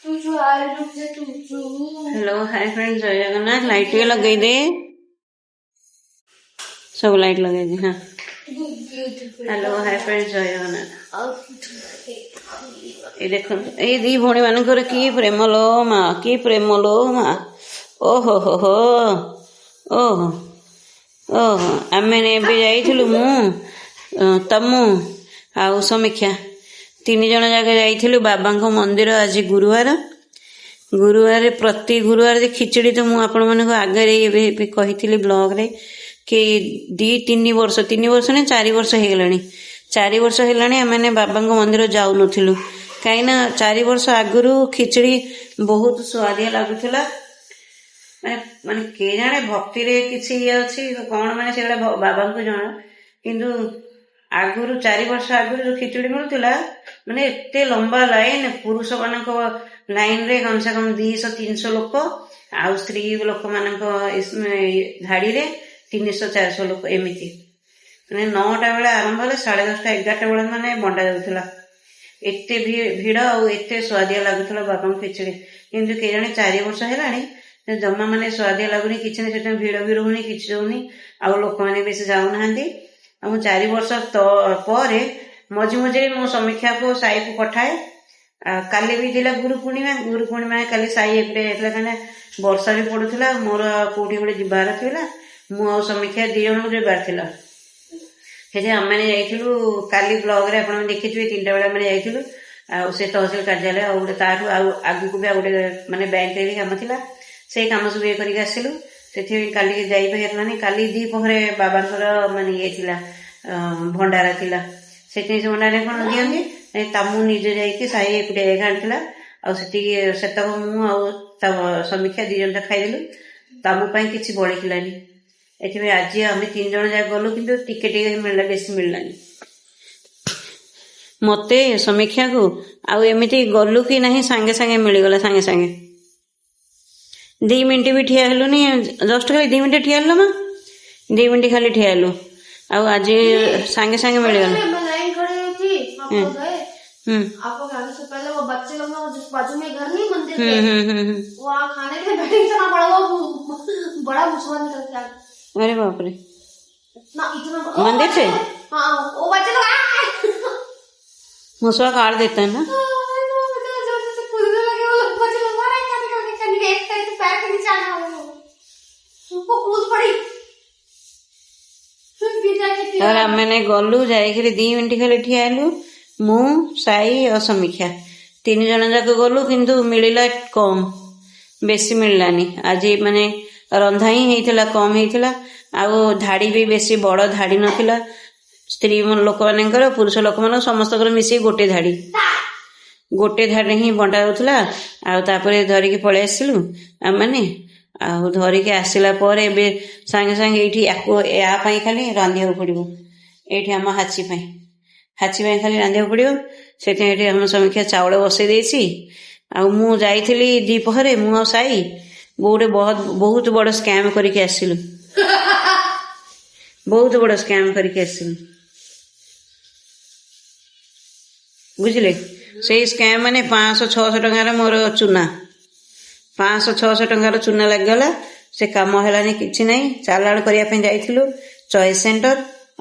Hello, ହାଏ friend, ଜୟ Jagannath. Light ଟିକେ ଲଗେଇଦେ, ସବୁ light ଲଗେଇଦେ। ହଁ, ହ୍ୟାଲୋ, ହାଏ ଫ୍ରେଣ୍ଡ, ଜୟ ଜଗନ୍ନାଥ। ଏଇ ଦେଖନ୍ତୁ, ଏଇ ଦି ଭଉଣୀ ମାନଙ୍କର କି ପ୍ରେମ ଲୋ ମା, କି ପ୍ରେମ ଲୋ ମା! ଓହୋ ହୋ ହୋ, ଓହୋ ଓହୋ। ଆମେ ଏବେ ଯାଇଥିଲୁ, ମୁଁ, ତମୁ ଆଉ ସମୀକ୍ଷା, ତିନି ଜଣ ଯାକ ଯାଇଥିଲୁ ବାବାଙ୍କ ମନ୍ଦିର। ଆଜି ଗୁରୁବାର। ଗୁରୁବାର, ପ୍ରତି ଗୁରୁବାର ଖିଚୁଡ଼ି ତ ମୁଁ ଆପଣମାନଙ୍କୁ ଆଗରେ ଏବେ ଏବେ କହିଥିଲି ବ୍ଲଗରେ କି 2-3 ବର୍ଷ, 3 ବର୍ଷ ନା 4 ବର୍ଷ ହେଇଗଲାଣି, 4 ବର୍ଷ ହେଲାଣି ଆମେ ବାବାଙ୍କ ମନ୍ଦିର ଯାଉନଥିଲୁ। କାହିଁକିନା 4 ବର୍ଷ ଆଗରୁ ଖିଚୁଡ଼ି ବହୁତ ସୁଆଦିଆ ଲାଗୁଥିଲା। ମାନେ ମାନେ କେଜାଣେ ଭକ୍ତିରେ କିଛି ଇଏ ଅଛି କ'ଣ, ମାନେ ସେଗୁଡ଼ା ବାବାଙ୍କୁ ଜଣା। କିନ୍ତୁ ଆଗରୁ, 4 ବର୍ଷ ଆଗରୁ ଯୋଉ ଖିଚୁଡ଼ି ମିଳୁଥିଲା, ମାନେ ଏତେ ଲମ୍ବା ଲାଇନ, ପୁରୁଷମାନଙ୍କ ଲାଇନରେ କମ ସେ କମ 200-300 ଲୋକ ଆଉ ସ୍ତ୍ରୀ ଲୋକମାନଙ୍କ ଧାଡ଼ିରେ 300-400 ଲୋକ ଏମିତି। ମାନେ 9ଟା ବେଳେ ଆରମ୍ଭ ହେଲେ 10:30, 11ଟା ବେଳେ ମାନେ ବଣ୍ଟା ଯାଉଥିଲା। ଏତେ ଭିଡ଼ ଆଉ ଏତେ ସୁଆଦିଆ ଲାଗୁଥିଲା ବାବାଙ୍କ ଖିଚୁଡ଼ି। କିନ୍ତୁ କେଜାଣି 4 ବର୍ଷ ହେଲାଣି ସେ ଜମା ମାନେ ସୁଆଦିଆ ଲାଗୁନି, କିଛି ନାହିଁ। ସେଥିପାଇଁ ଭିଡ଼ ବି ରହୁନି, କିଛି ରହୁନି ଆଉ ଲୋକମାନେ ବେଶୀ ଯାଉନାହାନ୍ତି। ଆଉ ମୁଁ 4 ବର୍ଷ ପରେ ମଝି ମଝିରେ ମୁଁ ସମୀକ୍ଷାକୁ, ସାଇକୁ ପଠାଏ। ଆଉ କାଲି ବି ଥିଲା ଗୁରୁ ପୂର୍ଣ୍ଣିମା। ଗୁରୁ ପୂର୍ଣ୍ଣିମା କାଲି ସାଇ ଏପଟେ ଯାଇଥିଲା, କାହିଁକିନା ବର୍ଷା ବି ପଡୁଥିଲା, ମୋର କୋଉଠି ଗୋଟେ ଯିବାର ଥିଲା। ମୁଁ ଆଉ ସମୀକ୍ଷା ଦି ଜଣଙ୍କୁ ଯିବାର ଥିଲା, ସେଠି ଆମେମାନେ ଯାଇଥିଲୁ। କାଲି ବ୍ଲଗରେ ଆପଣମାନେ ଦେଖିଥିବେ, 3ଟା ବେଳେ ଆମେ ଯାଇଥିଲୁ। ଆଉ ସେ ତହସିଲ କାର୍ଯ୍ୟାଳୟ ଆଉ ଗୋଟେ ତାଠୁ ଆଉ ଆଗକୁ ବି ଆଉ ଗୋଟେ ମାନେ ବ୍ୟାଙ୍କରେ ବି କାମ ଥିଲା, ସେଇ କାମ ସବୁ ଇଏ କରିକି ଆସିଲୁ। ସେଥିପାଇଁ କାଲି ଯାଇପାରିଲାନି। କାଲି ଦି ପହରେ ବାବାଙ୍କର ମାନେ ଇଏ ଥିଲା, ଭଣ୍ଡାରା ଥିଲା। ସେଥିପାଇଁ ସେ ଭଣ୍ଡାରରେ କ'ଣ ଦିଅନ୍ତି, ତାମୁ ନିଜେ ଯାଇକି ସାହି ଏକୁଟିଆ ଯାଇକି ଆଣିଥିଲା। ଆଉ ସେତିକି ସେତକ ମୁଁ ଆଉ ତା ସମୀକ୍ଷା ଦି ଜଣ ଖାଇଦେଲୁ, ତାମୁ ପାଇଁ କିଛି ବଳିଥିଲାନି। ଏଥିପାଇଁ ଆଜି ଆମେ ତିନି ଜଣ ଯାକ ଗଲୁ, କିନ୍ତୁ ଟିକେ ଟିକେ ମିଳିଲା, ବେଶୀ ମିଳିଲାନି ମତେ, ସମୀକ୍ଷାକୁ। ଆଉ ଏମିତି ଗଲୁ କି ନାହିଁ, ସାଙ୍ଗେ ସାଙ୍ଗେ ମିଳିଗଲା। ସାଙ୍ଗେ ସାଙ୍ଗେ, 2 ମିନିଟ୍ ବି ଠିଆ ହେଲୁନି, ଜଷ୍ଟ ଖାଲି 2 ମିନିଟ୍ ଠିଆ ହେଲୁ ମା, 2 ମିନିଟ୍ ଖାଲି ଠିଆ ହେଲୁ ଆଉ ଆଜି ସାଙ୍ଗେ ସାଙ୍ଗେ ମିଳିଗଲା। मैं लाइन खड़ी हुई थी, आप लोग गए। आपको खाने से पहले वो बच्चे लोग ना, वो जिस बाजू में घर नहीं मंदिर के, हम्म हम्म हम्म वहाँ खाने के लिए बैठे, इतना बड़ा वो बड़ा मुसवा निकल के आ गया। अरे बाप रे! इतना इतना बड़ा। मंदिर से? हाँ, वो बच्चे लोग आ मुसवा काट देता है ना? जोर से कूदने लगे वो लोग। बच्चे लोग मारा क्या निकल के करने, एक तरह से पैर के नीचे आना, वो कूद पड़ी फिर जाके। ତାପରେ ଆମେମାନେ ଗଲୁ, ଯାଇକିରି 2 ମିନିଟ୍ ଖାଲି ଠିଆ ହେଲୁ। ମୁଁ, ସାଇ ଆଉ ସମୀକ୍ଷା ତିନି ଜଣ ଯାକ ଗଲୁ, କିନ୍ତୁ ମିଳିଲା କମ୍, ବେଶୀ ମିଳିଲାନି। ଆଜି ମାନେ ରନ୍ଧା ହିଁ ହେଇଥିଲା, କମ୍ ହେଇଥିଲା। ଆଉ ଧାଡ଼ି ବି ବେଶୀ ବଡ଼ ଧାଡ଼ି ନଥିଲା। ସ୍ତ୍ରୀ ଲୋକମାନଙ୍କର, ପୁରୁଷ ଲୋକମାନଙ୍କ, ସମସ୍ତଙ୍କର ମିଶିକି ଗୋଟେ ଧାଡ଼ି, ଗୋଟେ ଧାଡ଼ିରେ ହିଁ ବଣ୍ଟା ଯାଉଥିଲା। ଆଉ ତାପରେ ଧରିକି ପଳେଇ ଆସିଲୁ ଆମେମାନେ। ଆଉ ଧରିକି ଆସିଲା ପରେ ଏବେ ସାଙ୍ଗେ ସାଙ୍ଗେ ଏଇଠି ୟାକୁ ୟା ପାଇଁ ଖାଲି ରାନ୍ଧିବାକୁ ପଡ଼ିବ। ଏଇଠି ଆମ ହାଚି ପାଇଁ, ହାଚି ପାଇଁ ଖାଲି ରାନ୍ଧିବାକୁ ପଡ଼ିବ। ସେଥିପାଇଁ ଏଠି ଆମ ସମୀକ୍ଷା ଚାଉଳ ବସେଇ ଦେଇଛି। ଆଉ ମୁଁ ଯାଇଥିଲି ଦ୍ୱିପହରେ, ମୁଁ ଆଉ ସାଇ ଗୋଟେ ବହୁତ ବହୁତ ବଡ଼ ସ୍କାମ୍ କରିକି ଆସିଲୁ, ବହୁତ ବଡ଼ ସ୍କାମ୍ କରିକି ଆସିଲୁ, ବୁଝିଲେ? ସେଇ ସ୍କାମ୍ ମାନେ 500-600 ଟଙ୍କାର ମୋର ଚୁନା, 500-600 ଟଙ୍କାର ଚୁନା ଲାଗିଗଲା। ସେ କାମ ହେଲାନି, କିଛି ନାହିଁ। ଚାଲାଣ କରିବା ପାଇଁ ଯାଇଥିଲୁ ଚଏସ୍ ସେଣ୍ଟର।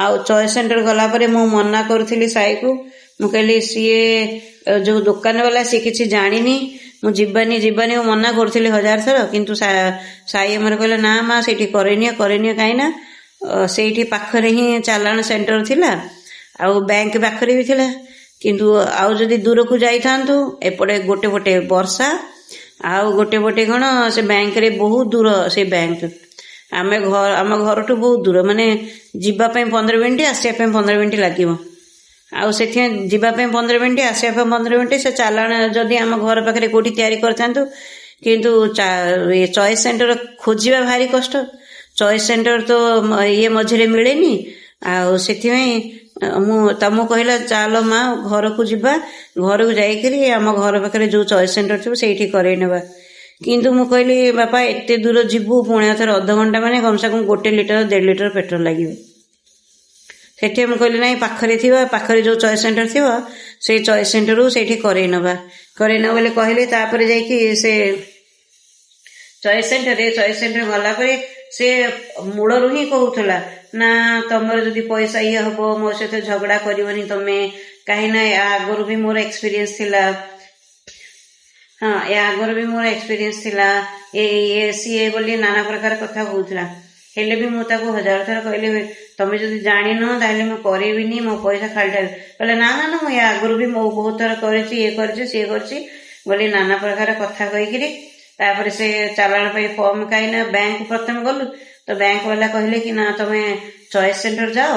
ଆଉ ଚଏସ୍ ସେଣ୍ଟର ଗଲା ପରେ ମୁଁ ମନା କରୁଥିଲି ସାଇକୁ। ମୁଁ କହିଲି, ସିଏ ଯୋଉ ଦୋକାନ ବାଲା, ସିଏ କିଛି ଜାଣିନି, ମୁଁ ଯିବାନି, ଯିବାନି, ମୁଁ ମନା କରୁଥିଲି ହଜାର ଥର। କିନ୍ତୁ ସାଇ ଆମର କହିଲା, ନା ମା, ସେଇଠି କରେଇନିଅ, କରେଇନିଅ। କାହିଁକି ନା ସେଇଠି ପାଖରେ ହିଁ ଚାଲାଣ ସେଣ୍ଟର ଥିଲା ଆଉ ବ୍ୟାଙ୍କ ପାଖରେ ବି ଥିଲା। କିନ୍ତୁ ଆଉ ଯଦି ଦୂରକୁ ଯାଇଥାନ୍ତୁ, ଏପଟେ ଗୋଟେ ପଟେ ବର୍ଷା ଆଉ ଗୋଟେ ପଟେ କ'ଣ ସେ ବ୍ୟାଙ୍କରେ ବହୁତ ଦୂର। ସେ ବ୍ୟାଙ୍କ ଆମେ ଘର ଆମ ଘରଠୁ ବହୁତ ଦୂର, ମାନେ ଯିବା ପାଇଁ 15 ମିନିଟ୍, ଆସିବା ପାଇଁ 15 ମିନିଟ୍ ଲାଗିବ। ଆଉ ସେଥିପାଇଁ ଯିବା ପାଇଁ 15 ମିନିଟ୍, ଆସିବା ପାଇଁ 15 ମିନିଟ୍, ସେ ଚାଲାଣ ଯଦି ଆମ ଘର ପାଖରେ କୋଉଠି ତିଆରି କରିଥାନ୍ତୁ। କିନ୍ତୁ ଚଏସ୍ ସେଣ୍ଟର ଖୋଜିବା ଭାରି କଷ୍ଟ। ଚଏସ୍ ସେଣ୍ଟର ତ ଇଏ ମଝିରେ ମିଳେନି। ଆଉ ସେଥିପାଇଁ ମୁଁ ତମକୁ କହିଲା, ଚାଲ ମା, ଘରକୁ ଯିବା, ଘରକୁ ଯାଇକରି ଆମ ଘର ପାଖରେ ଯୋଉ ଚଏସ୍ ସେଣ୍ଟର ଥିବ ସେଇଠି କରେଇ ନେବା। କିନ୍ତୁ ମୁଁ କହିଲି, ବାପା, ଏତେ ଦୂର ଯିବୁ, ପୁଣି ଆଉ ଥରେ ଅଧଘଣ୍ଟା, ମାନେ କମ ସେ କମ 1 ଲିଟର 1.5 ଲିଟର ପେଟ୍ରୋଲ ଲାଗିବ। ସେଥିପାଇଁ ମୁଁ କହିଲି, ନାଇଁ, ପାଖରେ ଥିବା, ପାଖରେ ଯୋଉ ଚଏସ୍ ସେଣ୍ଟର ଥିବ, ସେଇ ଚଏସ୍ ସେଣ୍ଟରରୁ ସେଇଠି କରେଇ ନେବା। କରେଇନ ବୋଲି କହିଲେ। ତାପରେ ଯାଇକି ସେ ଚଏସ୍ ସେଣ୍ଟରରେ, ଚଏସ୍ ସେଣ୍ଟର ଗଲା ପରେ ସେ ମୂଳରୁ ହିଁ କହୁଥିଲା ନା ତମର ଯଦି ପଇସା ଇଏ ହବ, ମୋ ସହିତ ଝଗଡ଼ା କରିବନି ତମେ, କାହିଁକି ନା ୟା ଆଗରୁ ବି ମୋର ଏକ୍ସପିରିଏନ୍ସ ଥିଲା। ହଁ, ୟା ଆଗରୁ ବି ମୋର ଏକ୍ସପିରିଏନ୍ସ ଥିଲା, ଏ ଇଏ ସିଏ ବୋଲି ନାନା ପ୍ରକାର କଥା କହୁଥିଲା। ହେଲେ ବି ମୁଁ ତାକୁ ହଜାର ଥର କହିଲି, ତମେ ଯଦି ଜାଣିନ ତାହେଲେ ମୁଁ କରିବିନି, ମୋ ପଇସା ଖାଲିଟା। କହିଲେ ନା ନା ନା, ମୁଁ ୟା ଆଗରୁ ବି ମୁଁ ବହୁତ ଥର କରିଛି, ଇଏ କରିଛି, ସିଏ କରିଛି ବୋଲି ନାନା ପ୍ରକାର କଥା କହିକିରି ତାପରେ ସେ ଚାଲାଣ ପାଇଁ ଫର୍ମ, କାହିଁକି ନା ବ୍ୟାଙ୍କ ପ୍ରଥମେ ଗଲୁ ତ ବ୍ୟାଙ୍କ ବାଲା କହିଲେ କି ନା ତମେ ଚଏସ୍ ସେଣ୍ଟର ଯାଅ,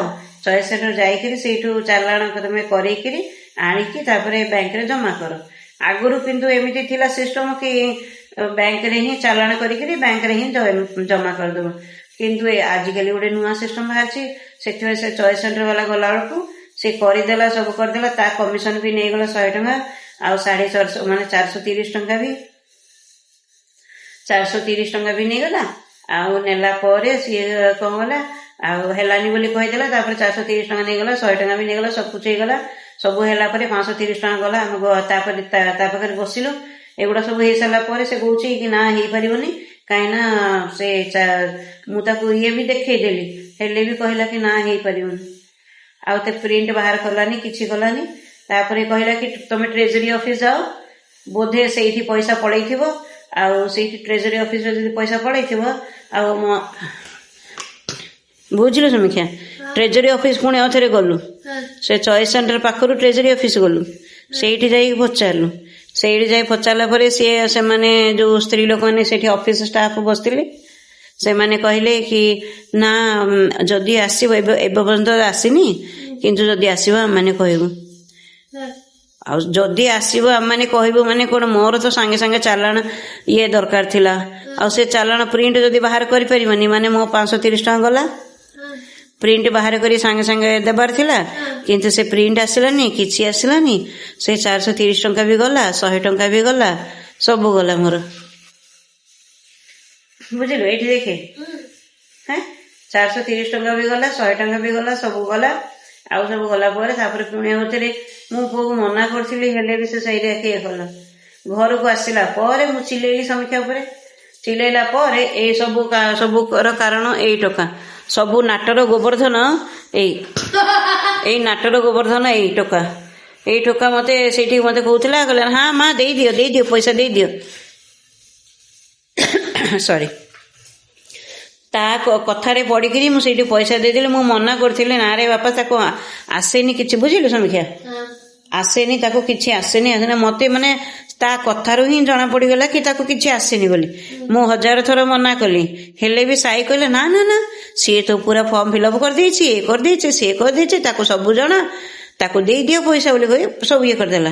ଚଏସ୍ ସେଣ୍ଟର ଯାଇକିରି ସେଇଠୁ ଚାଲାଣ ତମେ କରେଇକିରି ଆଣିକି ତାପରେ ବ୍ୟାଙ୍କରେ ଜମା କର। ଆଗରୁ କିନ୍ତୁ ଏମିତି ଥିଲା ସିଷ୍ଟମ କି ବ୍ୟାଙ୍କରେ ହିଁ ଚାଲାଣ କରିକିରି ବ୍ୟାଙ୍କରେ ହିଁ ଜମା କରିଦେବ, କିନ୍ତୁ ଆଜିକାଲି ଗୋଟେ ନୂଆ ସିଷ୍ଟମ ବାହାରିଛି। ସେଥିପାଇଁ ସେ ଚଏସ୍ ସେଣ୍ଟର ବାଲା ଗଲାବେଳକୁ ସେ କରିଦେଲା, ସବୁ କରିଦେଲା, ତା କମିଶନ ବି ନେଇଗଲା 100 ଟଙ୍କା ଆଉ 450, ମାନେ 430 ଟଙ୍କା ବି, 430 ଟଙ୍କା ବି ନେଇଗଲା। ଆଉ ନେଲା ପରେ ସିଏ କଣ କଲା, ଆଉ ହେଲାନି ବୋଲି କହିଦେଲା। ତାପରେ 430 ଟଙ୍କା ନେଇଗଲା, 100 ଟଙ୍କା ବି ନେଇଗଲା, ସବୁ କିଛି ହେଇଗଲା। ସବୁ ହେଲା ପରେ 530 ଟଙ୍କା ଗଲା। ଆମେ ତାପରେ ତା ପାଖରେ ବସିଲୁ। ଏଗୁଡ଼ା ସବୁ ହେଇସାରିଲା ପରେ ସେ କହୁଛି କି ନା ହେଇପାରିବନି, କାହିଁକି ନା ସେ ମୁଁ ତାକୁ ଇଏ ବି ଦେଖେଇଦେଲି, ହେଲେ ବି କହିଲା କି ନା ହେଇପାରିବନି। ଆଉ ତ ପ୍ରିଣ୍ଟ ବାହାର କଲାନି, କିଛି କଲାନି। ତାପରେ କହିଲା କି ତମେ ଟ୍ରେଜେରୀ ଅଫିସ ଯାଅ, ବୋଧେ ସେଇଠି ପଇସା ପଳେଇଥିବ। ଆଉ ସେଇଠି ଟ୍ରେଜେରୀ ଅଫିସରେ ଯଦି ପଇସା ପଳେଇଥିବ ଆଉ ମୋ, ବୁଝିଲୁ ସମୀକ୍ଷା, ଟ୍ରେଜେରୀ ଅଫିସ ପୁଣି ଆଉ ଥରେ ଗଲୁ। ସେ ଚଏସ୍ ସେଣ୍ଟର ପାଖରୁ ଟ୍ରେଜେରୀ ଅଫିସ ଗଲୁ, ସେଇଠି ଯାଇକି ପଚାରିଲୁ। ସେଇଠି ଯାଇ ପଚାରିଲା ପରେ ସିଏ, ସେମାନେ ଯୋଉ ସ୍ତ୍ରୀ ଲୋକମାନେ ସେଇଠି ଅଫିସ ଷ୍ଟାଫ ବସିଥିଲେ, ସେମାନେ କହିଲେ କି ନା ଯଦି ଆସିବ, ଏବେ ଏବେ ପର୍ଯ୍ୟନ୍ତ ଆସିନି, କିନ୍ତୁ ଯଦି ଆସିବ ଆମମାନେ କହିବୁ। ଆଉ ଯଦି ଆସିବ ଆମମାନେ କହିବୁ ମାନେ କଣ? ମୋର ତ ସାଙ୍ଗେ ସାଙ୍ଗେ ଚାଲାଣ ଇଏ ଦରକାର ଥିଲା। ଆଉ ସେ ଚାଲାଣ ପ୍ରିଣ୍ଟ ଯଦି ବାହାର କରିପାରିବନି ମାନେ ମୋ 530 ଟଙ୍କା ଗଲା। ପ୍ରିଣ୍ଟ ବାହାର କରି ସାଙ୍ଗେ ସାଙ୍ଗେ ଦେବାର ଥିଲା, କିନ୍ତୁ ସେ ପ୍ରିଣ୍ଟ ଆସିଲାନି, କିଛି ଆସିଲାନି। ସେ 430 ଟଙ୍କା ବି ଗଲା, 100 ଟଙ୍କା ବି ଗଲା, ସବୁ ଗଲା ମୋର। ବୁଝିଲୁ? ଏଇଠି ଦେଖେ। ହେଁ, 430 ଟଙ୍କା ବି ଗଲା, 100 ଟଙ୍କା ବି ଗଲା, ସବୁ ଗଲା। ଆଉ ସବୁ ଗଲା ପରେ ତାପରେ ପୁଣି ଆଉଥରେ ମୁଁ ପୁଅକୁ ମନା କରିଥିଲି, ହେଲେ ବି ସେ ସେଇଟା ଇଏ କଲା। ଘରକୁ ଆସିଲା ପରେ ମୁଁ ଚିଲେଇଲି ସମୀକ୍ଷା ଉପରେ। ଚିଲେଇଲା ପରେ ଏଇ ସବୁ ସବୁର କାରଣ ଏଇ ଟୋକା, ସବୁ ନାଟର ଗୋବର୍ଦ୍ଧନ ଏଇ, ଏଇ ନାଟର ଗୋବର୍ଦ୍ଧନ ଏଇ ଟୋକା। ଏଇ ଟୋକା ମତେ ସେଇଠି ମତେ କହୁଥିଲା, କହିଲା ହଁ ମା, ଦେଇଦିଅ, ଦେଇଦିଅ, ପଇସା ଦେଇଦିଅ। ସରି, ତା କଥାରେ ପଡ଼ିକିରି ମୁଁ ସେଇଠି ପଇସା ଦେଇଦେଲି। ମୁଁ ମନା କରିଥିଲି, ନା ରେ ବାପା, ତାକୁ ଆସେନି କିଛି। ବୁଝିଲୁ ସମୀକ୍ଷା? ଆସେନି ତାକୁ, କିଛି ଆସେନି, ଆସେନି। ମତେ ମାନେ ତା କଥାରୁ ହିଁ ଜଣା ପଡ଼ିଗଲା କି ତାକୁ କିଛି ଆସେନି ବୋଲି। ମୁଁ ହଜାର ଥର ମନା କଲି, ହେଲେ ବି ସାଇ କହିଲେ ନା ନା ନା, ସିଏ ତ ପୁରା ଫର୍ମ ଫିଲ୍ଅପ୍ କରିଦେଇଛି, ଏ କରିଦେଇଛି, ସିଏ କରିଦେଇଛି, ତାକୁ ସବୁ ଜଣା, ତାକୁ ଦେଇଦିଅ ପଇସା ବୋଲି କହି ସବୁ ଇଏ କରିଦେଲା।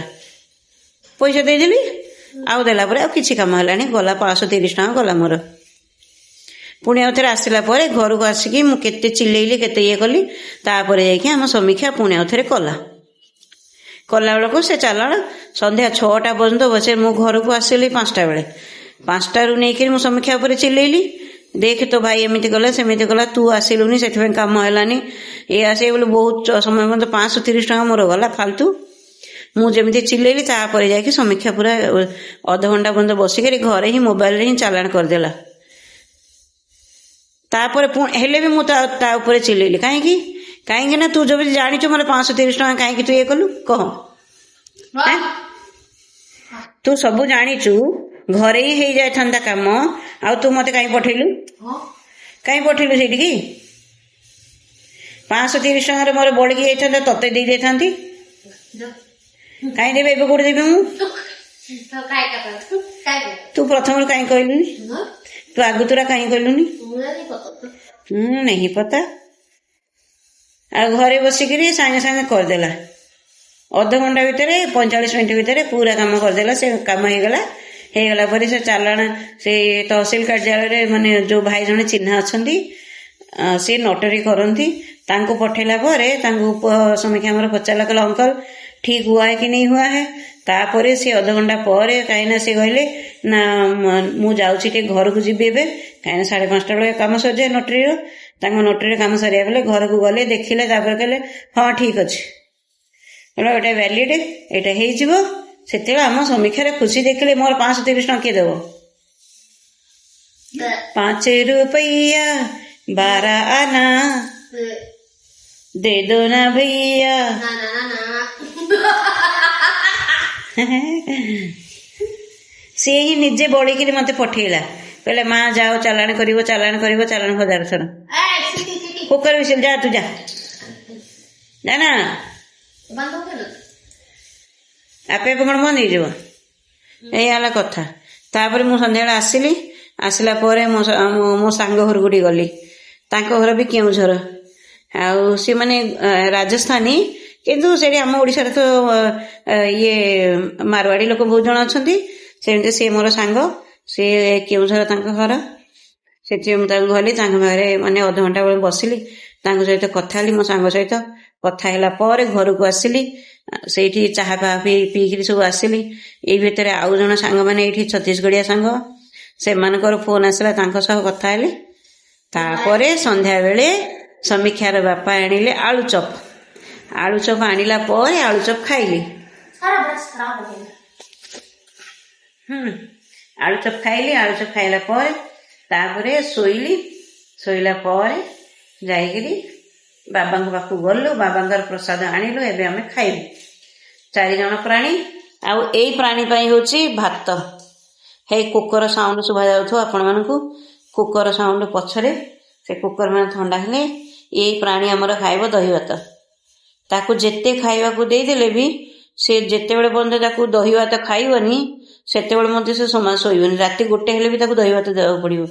ପଇସା ଦେଇଦେଲି। ଆଉ ଦେଲା ପରେ ଆଉ କିଛି କାମ ହେଲାନି, ଗଲା 530 ଟଙ୍କା ଗଲା ମୋର। ପୁଣି ଆଉ ଥରେ ଆସିଲା ପରେ ଘରକୁ ଆସିକି ମୁଁ କେତେ ଚିଲେଇଲି, କେତେ ଇଏ କଲି, ତାପରେ ଯାଇକି ଆମ ସମୀକ୍ଷା ପୁଣି ଆଉ ଥରେ କଲା। କଲା ବେଳକୁ ସେ ଚାଲାଣ ସନ୍ଧ୍ୟା 6ଟା ପର୍ଯ୍ୟନ୍ତ ବସେ। ମୁଁ ଘରକୁ ଆସିଲି 5ଟା ବେଳେ। 5ଟାରୁ ନେଇକିରି ମୁଁ ସମୀକ୍ଷା ଉପରେ ଚିଲେଇଲି, ଦେଖ ତୋ ଭାଇ ଏମିତି କଲା, ସେମିତି କଲା, ତୁ ଆସିଲୁନି, ସେଥିପାଇଁ କାମ ହେଲାନି, ଏ ଆସେ ବୋଲି ବହୁତ ସମୟ ପର୍ଯ୍ୟନ୍ତ। 530 ଟଙ୍କା ମୋର ଗଲା ଫାଲତୁ। ମୁଁ ଯେମିତି ଚିଲେଇଲି, ତାପରେ ଯାଇକି ସମୀକ୍ଷା ପୁରା ଅଧଘଣ୍ଟା ପର୍ଯ୍ୟନ୍ତ ବସିକରି ଘରେ ହିଁ ମୋବାଇଲରେ ହିଁ ଚାଲାଣ କରିଦେଲା। ତାପରେ ପୁଣି ହେଲେ ବି ମୁଁ ତା ଉପରେ ଚିଲେଇଲି। କାହିଁକି? କାହିଁକି ନା ତୁ ଯେମିତି ଜାଣିଛୁ ମୋର 530 ଟଙ୍କା, କାହିଁକି ତୁ ଇଏ କଲୁ କହ? ଆଁ? ତୁ ସବୁ ଜାଣିଛୁ, ଘରେ ହିଁ ହେଇଯାଇଥାନ୍ତା କାମ, ଆଉ ତୁ ମତେ କାହିଁ ପଠେଇଲୁ? କାହିଁ ପଠେଇଲୁ ସେଇଠିକି? 530 ଟଙ୍କାରେ ମୋର ବଳିକି ଯାଇଥାନ୍ତା, ତତେ ଦେଇ ଦେଇଥାନ୍ତି। କାହିଁ ଦେବି? ଏବେ କୋଉଠି ଦେବି ମୁଁ? तो काय करतात तू काय करतात? ତୁ ପ୍ରଥମରୁ କାହିଁ କହିଲୁନି? ତୁ ଆଗତୁରା କାହିଁ କହିଲୁନି? मुला नाही पता। ହୁଁ, नहीं पता। ଆଉ ଘରେ ବସିକିରି ସାଙ୍ଗେ ସାଙ୍ଗେ କରିଦେଲା। ଅଧଘଣ୍ଟା ଭିତରେ, 45 ମିନିଟ୍ ଭିତରେ ପୁରା କାମ କରିଦେଲା। ସେ କାମ ହେଇଗଲା। ହେଇଗଲା ପରେ ସେ ଚାଲାଣ ସେ ତହସିଲ କାର୍ଯ୍ୟାଳୟରେ, ମାନେ ଯୋଉ ଭାଇ ଜଣେ ଚିହ୍ନା ଅଛନ୍ତି, ସେ ନୋଟରୀ କରନ୍ତି, ତାଙ୍କୁ ପଠେଇଲା ପରେ ତାଙ୍କୁ ସମୀକ୍ଷା ଆମର ପଚାରିଲା, କହିଲା ଅଙ୍କଲ, ठीक हुआ है कि नहीं हुआ है? ତାପରେ ସେ ଅଧଘଣ୍ଟା ପରେ, କାହିଁକିନା ସେ କହିଲେ ନା ମୁଁ ଯାଉଛି ଟିକେ ଘରକୁ ଯିବି ଏବେ, କାହିଁକିନା 5:30 ବେଳେ କାମ ସରିଯାଏ ନୋଟରୀର। ତାଙ୍କ ନୋଟରୀର କାମ ସରିବା ବେଳେ ଘରକୁ ଗଲେ, ଦେଖିଲେ, ତାପରେ କହିଲେ ହଁ, ଠିକ ଅଛି, କହିଲା ଏଇଟା ଭ୍ୟାଲିଡ, ଏଇଟା ହେଇଯିବ। ସେତେବେଳେ ଆମ ସମୀକ୍ଷାରେ ଖୁସି ଦେଖିଲେ ମୋର 530 ଟଙ୍କା କିଏ ଦେବ? 5 रुपया 12 आना दे दो ना भैया। ନା ନା ନା ନା। ସିଏ ହିଁ ନିଜେ ବଳିକିରି ମତେ ପଠେଇଲା, କହିଲେ ମା ଯାଅ ଚାଲାଣ କରିବ, ଚାଲାଣ କରିବ, ଚାଲାଣ 1000 ଥର। ଏ ସିଟି ସିଟି। କୁକର ବିସିଲ, ଯା ତୁ ଯା, ଯା ନା। ବନ୍ଦ हो गया। ଆପେ ଆପେ କ'ଣ ବନ୍ଦ ହେଇଯିବ? ଏଇଆ ହେଲା କଥା। ତାପରେ ମୁଁ ସନ୍ଧ୍ୟାବେଳେ ଆସିଲି, ଆସିଲା ପରେ ମୋ ସାଙ୍ଗ ଘରକୁ ଟିକେ ଗଲି। ତାଙ୍କ ଘର ବି କେଉଁଝର, ଆଉ ସେମାନେ ରାଜସ୍ଥାନୀ, କିନ୍ତୁ ସେଇଠି ଆମ ଓଡ଼ିଶାରେ ତ ଇଏ ମାରୱାଡ଼ି ଲୋକ ବହୁତ ଜଣ ଅଛନ୍ତି। ସେମିତି ସିଏ ମୋର ସାଙ୍ଗ, ସିଏ କେଉଁଝର ତାଙ୍କ ଘର। ସେଥିପାଇଁ ମୁଁ ତାଙ୍କୁ ଗଲି, ତାଙ୍କ ପାଖରେ ମାନେ ଅଧଘଣ୍ଟା ବେଳେ ବସିଲି, ତାଙ୍କ ସହିତ କଥା ହେଲି। ମୋ ସାଙ୍ଗ ସହିତ କଥା ହେଲା ପରେ ଘରକୁ ଆସିଲି, ସେଇଠି ଚାହା ଫାହା ପିଇକିରି ସବୁ ଆସିଲି। ଏଇ ଭିତରେ ଆଉ ଜଣ ସାଙ୍ଗମାନେ ଏଇଠି ଛତିଶଗଡ଼ିଆ ସାଙ୍ଗ, ସେମାନଙ୍କର ଫୋନ୍ ଆସିଲା, ତାଙ୍କ ସହ କଥା ହେଲି। ତାପରେ ସନ୍ଧ୍ୟାବେଳେ ସମୀକ୍ଷାର ବାପା ଆଣିଲେ ଆଳୁଚପ। ଆଳୁଚପ ଆଣିଲା ପରେ ଆଳୁଚପ ଖାଇଲି। सारा ब्रश खराब हो गया। ହୁଁ, ଆଳୁଚପ ଖାଇଲି। ଆଳୁଚପ ଖାଇଲା ପରେ ତାପରେ ଶୋଇଲି। ଶୋଇଲା ପରେ ଯାଇକିରି ବାବାଙ୍କ ପାଖକୁ ଗଲୁ, ବାବାଙ୍କର ପ୍ରସାଦ ଆଣିଲୁ, ଏବେ ଆମେ ଖାଇବୁ ଚାରି ଜଣ ପ୍ରାଣୀ। ଆଉ ଏଇ ପ୍ରାଣୀ ପାଇଁ ହେଉଛି ଭାତ। ହେଇ କୁକର ସାଉଣ୍ଡ ଶୁଭା ଯାଉଥିବ ଆପଣମାନଙ୍କୁ, କୁକର ସାଉଣ୍ଡ ପଛରେ ସେ କୁକର ମାନେ ଥଣ୍ଡା ହେଲେ ଏଇ ପ୍ରାଣୀ ଆମର ଖାଇବ ଦହି ଭାତ। ତାକୁ ଯେତେ ଖାଇବାକୁ ଦେଇଦେଲେ ବି ସେ ଯେତେବେଳେ ପର୍ଯ୍ୟନ୍ତ ତାକୁ ଦହି ଭାତ ଖାଇବନି ସେତେବେଳେ ମଧ୍ୟ ସେ ସମାଜ ଶୋଇବନି। ରାତି 1 ହେଲେ ବି ତାକୁ ଦହି ଭାତ ଦେବାକୁ ପଡ଼ିବ।